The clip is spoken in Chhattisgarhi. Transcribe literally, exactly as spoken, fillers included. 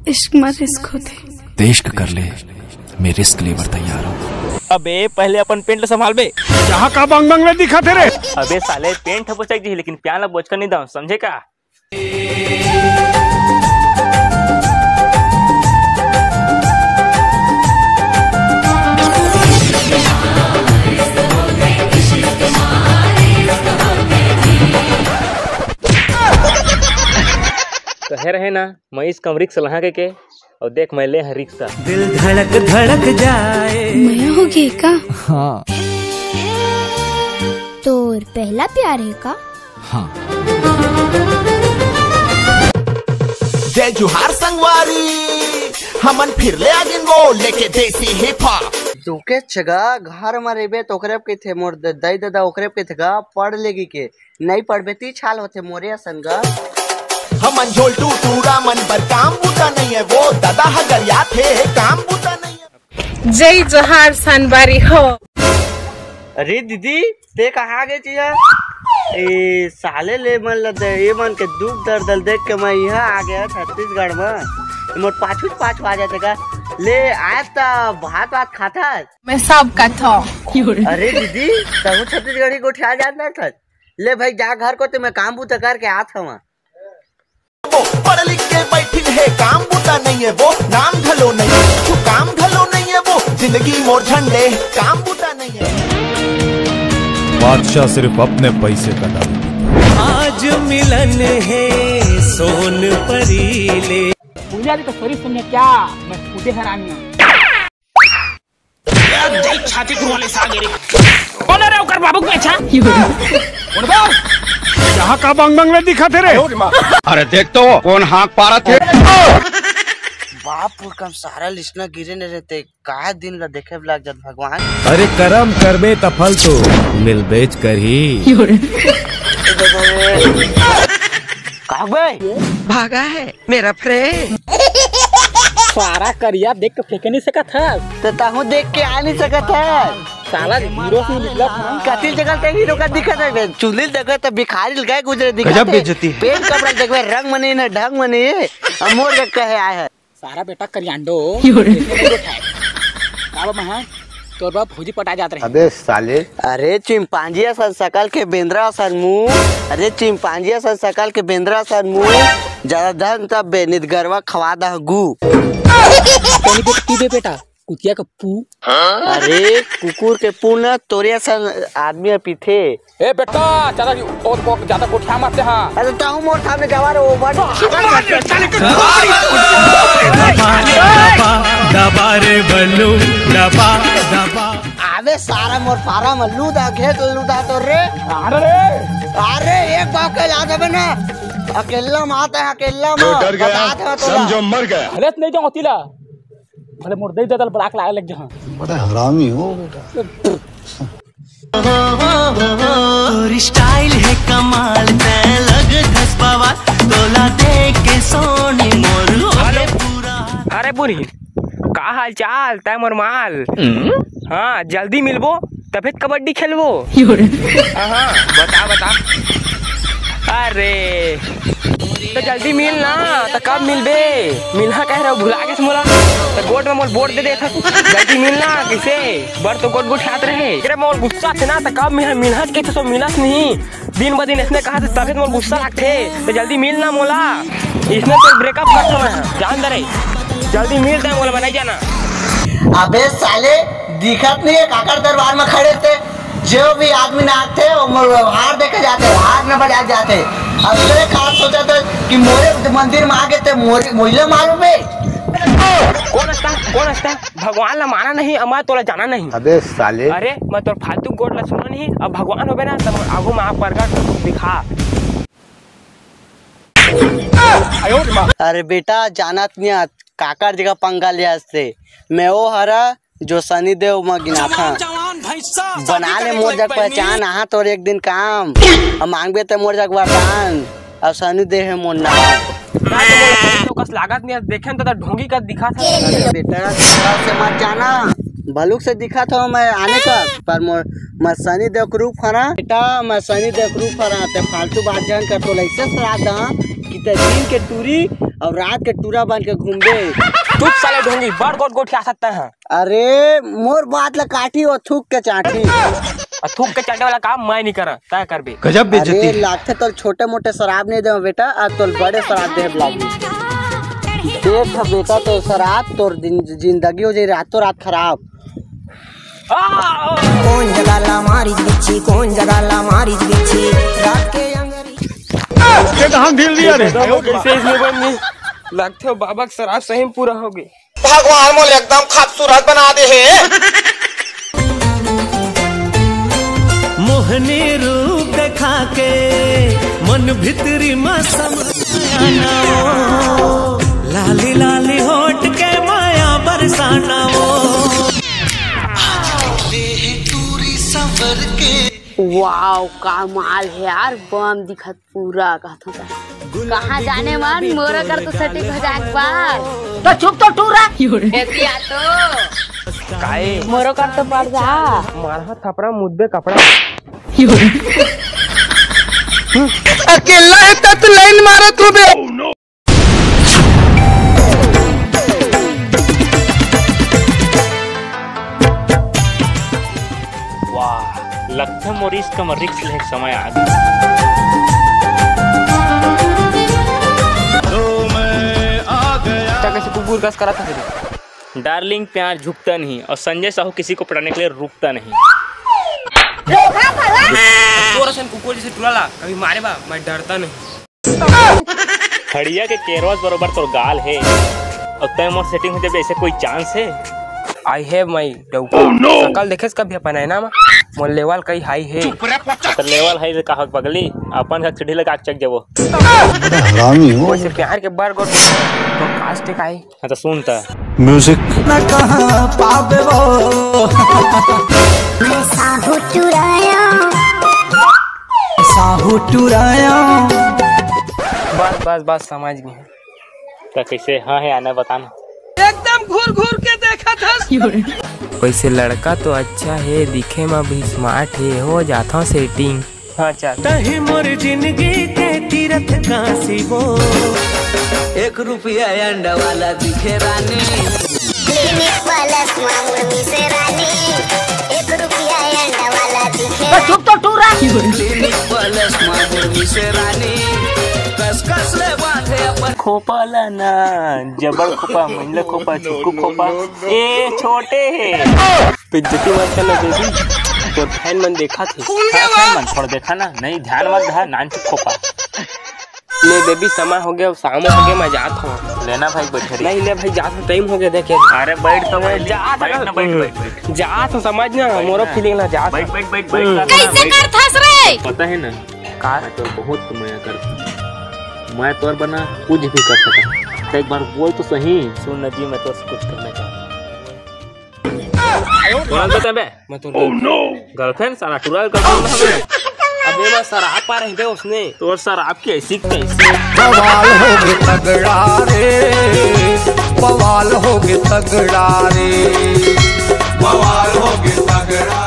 इश्क मा रिस्क होथे। ते इश्क कर ले, मैं रिस्क लेबर तैयार हूँ। अबे पहले अपन पेंट ला संभाल बे। जहाँ का बंग बंग ले दिखा थे रे। अबे साले पेंट ह बोचक जी, लेकिन प्यान ला बोचका नहीं दाऊँ, समझे का? कहे रहे ना, मैं इस कम रिक्स लहा के, के, और देख मैं ले हं रिक्स। दिल धड़क धड़क जाए। मया हो गई का? हाँ। तोर पहला प्यार है का? हाँ। जय जोहार संगवारी, हमन फिर ले आ गिन वो लेके देसी हिप हॉप। तोके छगा घर म रेबे त ओकरे कहिथे मोर द-, दाई ददा ओकरे कहिथे गा पढ़ लेगी के, नहीं पढ़बे ती छाल होथे मोरे असन गा। हमन झोलटू टूरा मन बर काम बूता नहीं है वो, ददा ह गरियाथे काम बूता नहीं है। जय जोहार संगवारी हो। अरे दीदी, ते कहाँ गे जिया? ए साले ले मन ल दे, ये मन के दुख दर्द ल देख के मैं यहाँ आ गया छत्तीसगढ़ में। मोर पाछू पाछू आ जाते का। ले आज त भात भात खाता। मैं सब कथो। अरे दीदी, तहु छत्तीसगढ़ी गोठिया जानता था। ले भाई जा घर को, ते मैं काम बूता करके आत हवा। वो पढ़ लिख के बैठिन हे, काम बूता नहीं है वो, नाम घलो नहीं है, कुछ काम घलो नहीं है वो, जिंदगी मोर झंडे, काम बूता नहीं है। बादशाह सिर्फ अपने पैसे का दारू पीता है। आज मिलन है सोन परी ले। पूजा जी तो सॉरी समझे क्या? मैं खुदे हरामी हूँ। छाती कुरवाले सागे रे। कौन है रे ओकर बाबू के अच्छा? कौन बा? यहाँ का बंग बंग में दिखा थे रे? अरे देख तो कौन हाँक पारा थे। बाप रे, कम सारा लिसना गिरे ने रहते, का दिन ला देखे लग जात भगवान। अरे करम करबे त फल तो मिलबेच करही। काग बे? भागा है मेरा फ्रेंड। सारा करिया देख के फेंके नहीं सकत हस। तो तहूँ देख के आ नहीं सकत हस। साला हीरो से निकला था। कथी जगह ते हीरो का दिखत है बे? चुंदी देखबे तो भिखारी लगे गुजरे दिखत गजब है। बेइज्जती। पेंट कपड़ा देखबे रंग मनी न ढंग मनी। अब मोर जग कहे आए है। सारा बेटा करियांडो। क्यों रे? का बा महा? तोर बाप फौजी पटा जात रहे। अबे साले। अरे चिंपांजी असन सकल के बेंदरा असन मुंह। अरे चिंपांजी असन सकल के बेंदरा असन मुंह। ज्यादा धन तब बे नित गरवा खवा दा गु। पानी पे पी बे बेटा, कुतिया का पू। अरे कुकुर के पू न तोरे असन आदमी ह पीथे। ए बेटा, ज्यादा ओ, ओ, ज्यादा गोठिया मत दे, हाँ। अरे ताऊ मोर सामने जवार ओ बड़। दबा, दबा, दबा रे बल्लू, दबा, दबा। अबे सारा मोर फारा में लूदा घेत लूदा तो रे। अरे रे। अरे एक बार के ला देबे ना। अकेला मात है, अकेला तो मात। डर गया, बता दे तो समझो मर गया। हलत नहीं जाओ तिला। भले मोर दे दे दल ब्लॉक लाए लग जहाँ। बड़ा हरामी हो बेटा। तोर स्टाइल है कमाल, तै लग धस बवाल, तोला देख के सोनी मोर होले पूरा। अरे बुढ़ी, का हाल चाल? तै मोर माल। हाँ, जल्दी मिलबो, तभे त कबड्डी खेलबो। हाँ, हाँ, बता, बता। अरे, तो जल्दी मिल ना, तो कब मिलबे? मिलहा कह रहे हो, भुला गेस मोला। तो गोट में मोर वोट दे दे था। जल्दी मिल ना, किसे? बर तो गोट गोठियात रहे। अरे मोर गुस्सा थे ना, तो कब मिल-, मिलहा के तो सो मिलस नहीं। दिन ब दिन इसने कहा थे, तबे तो मोर गुस्सा लागथे। तो जल्दी मिल ना मोला। इसने तो ब्रेकअप कर दो ना, जान दे रे। जल्दी मिल दे मोला, मैं नहीं जाना। अबे साले, दिखत नहीं है, काकर दरबार में खड़े थे। जो भी आदमी नाचथे, वो मोर व्यवहार देखे जाथे, हाथ न बजा जाथे। अब तो ये का सोचा था कि मोरे मंदिर में आगे थे, मोरे, मोइला मालूम है। कौन हस्ता? कौन हस्ता? भगवान ला माना नहीं, अमा तोला जाना नहीं। अबे साले। अरे, मैं तोर फालतू गोठ ला सुना नहीं, अब भगवान होबे ना, तब आगू में आप प्रगट दिखा। अरे बेटा, जानत नहीं, काकर जगह पंगा ले आस्ते। मैं वो हरा जो सनी देओल म गिनाथन। जवान, जवान, भाई साहब, बना ले मोर जग पहचान, आहा तोर एक दिन काम। अब मांगबे त मोर जग वरदान, अब सनी देओल हे मोर नाम। ना तो मोला तो कस लागत नहीं, देखे न तो ढोंगी का दिखा था। अरे बेटा, से मत जाना, भलुक से दिखा था मैं आने का, पर मोर, मैं सनी देओल के रूप हरा। बेटा, मैं सनी देओल के रूप हरा, ते फालतू बात जान कर, तो ऐसे सलाह दा कि ते दिन के टूरी अउ रात के टूरा बन के घूमबे। चुप साले ढोंगी, बड़ गोठ गोठिया सकता है। अरे मोर बात ला काटी, वो थूक के चाटी। अउ थूक के चाटे वाला काम मैं नहीं करा, तय करबे। गजब बेइज्जती अरे है। लागथे तोर छोटे मोटे शराब नहीं देव बेटा, आज तोर बड़े शराब देव लागी। देख बेटा तोर शराब, तोर दिन जिंदगी हो जाई रातों रात खराब। आ! कौन जगह ला मारिस बिच्छी, कौन जगह ला मारिस बिच्छी, रात के अंगरी। ये कहाँ ढील दिया रे? कैसे इसमें बन गई? लगथे हो बाबा के शराब सही में पूरा हो गई। भगवान मोला एकदम खूबसूरत बना दे हे। मोहनी रूप देखा के मन भितरी म समाना वो, लाली लाली होठ के माया बरसाना वो। वाओ, का माल है यार, बम दिखत पूरा कहत हूँ। कहाँ जाने मन, मोरो कर तो सेटिंग हो जाए एक बार। तो चुप तो टूरा। एतिया तो। काए? मोरो कर तो पड़ जा। मारहा थपरा मुद्दे कपड़ा। अकेला है तत लाइन मारत हो बे। वाह, लगथे मोर इश्क म रिस्क लेहे के समय आ गे। त कैसे कुकुर कस करत हस रे? डार्लिंग प्यार झुकता नहीं और संजय साहू किसी को पटाने के लिए रुकता नहीं। तोर असन कुकुर जैसे टूरा ला कभी मारे बा, मैं डरता नहीं। खड़िया के केरवा बरोबर तोर गाल हे। अउ तैं मोर सेटिंग हो जाबे, ऐसे कोई चांस हे? I have my doubt। Oh no! सकल देखेस कभी अपन आईना म? मोर लेवल कई हाई हे। चुप रे, पोचा। त लेवल हाई से का होगे पगली? अपन का सीढ़ी लगा के चक जबो। हरामी हो। वैसे प्यार के बार गोट तो कास्ट का हे। हाँ, त सुन त। म्यूजिक। न कहाँ पाबे वो। साहू टुराया। साहू टुराया। बस, बस, बस, समझ गए। त कैसे? हाँ है, आना बता ना। एकदम घूर घूर के देखत हस। वैसे लड़का तो अच्छा हे, दिखे म भी स्मार्ट हे, हो जाथव सेटिंग। हाँ, चल। तही मोर जिंदगी के तीरथ काशी वो। एक रुपया अंडा वाला दिखे रानी। क्लिनिक प्लस मांगुर में से रानी, एक रुपया अंडा वाला दिखे। तो चुप तो टूरा। क्लिनिक प्लस मांगुर में से रानी, कस कस ले बांधे अपन। खोपा ला ना, जबर खोपा, मंजला खोपा, छुक्कू खोपा। ए, छोटे हे। बेइज्जती मत करना बेबी, तोर फैन मन देखत हे। हाँ, फैन मन थोड़ा देखा ना, नहीं ध्यान मत धा, नान चुप खोपा। ले बेबी, समय हो गया, शाम हो गया, मैं जात हूँ। लेना भाई, बैठ रही। नहीं ले भाई, जात हूँ, टाइम हो गया, देखे। अरे बैठ तो भाई, जात बैठ ना, बैठ, बैठ, बैठ। जात हूँ, समझ ना, बैठ मोरो ना। फीलिंग ना, जात बैठ, हूँ। बैठ, बैठ, बैठ, हम्म। बैठ, बैठ, कैसे बैठ। करत हस रे? पता है ना, का? मैं तो बहुत मया करता हूँ। मैं तोर बना कुछ भी कर सकता। तो एक बार बोल तो सही। सुन ना जी, मैं तो कुछ करना चाहता हूँ। कौन बता बे? मैं तो Oh no! गर्लफ्रेंड साला टुरा गर्लफ्रेंड ना हवे। अबे मैं शराब पा रही बे उसने। तोर शराब की ऐसी की तैसी। बवाल होगे तगड़ा रे, बवाल होगे तगड़ा रे, बवाल होगे तगड़ा।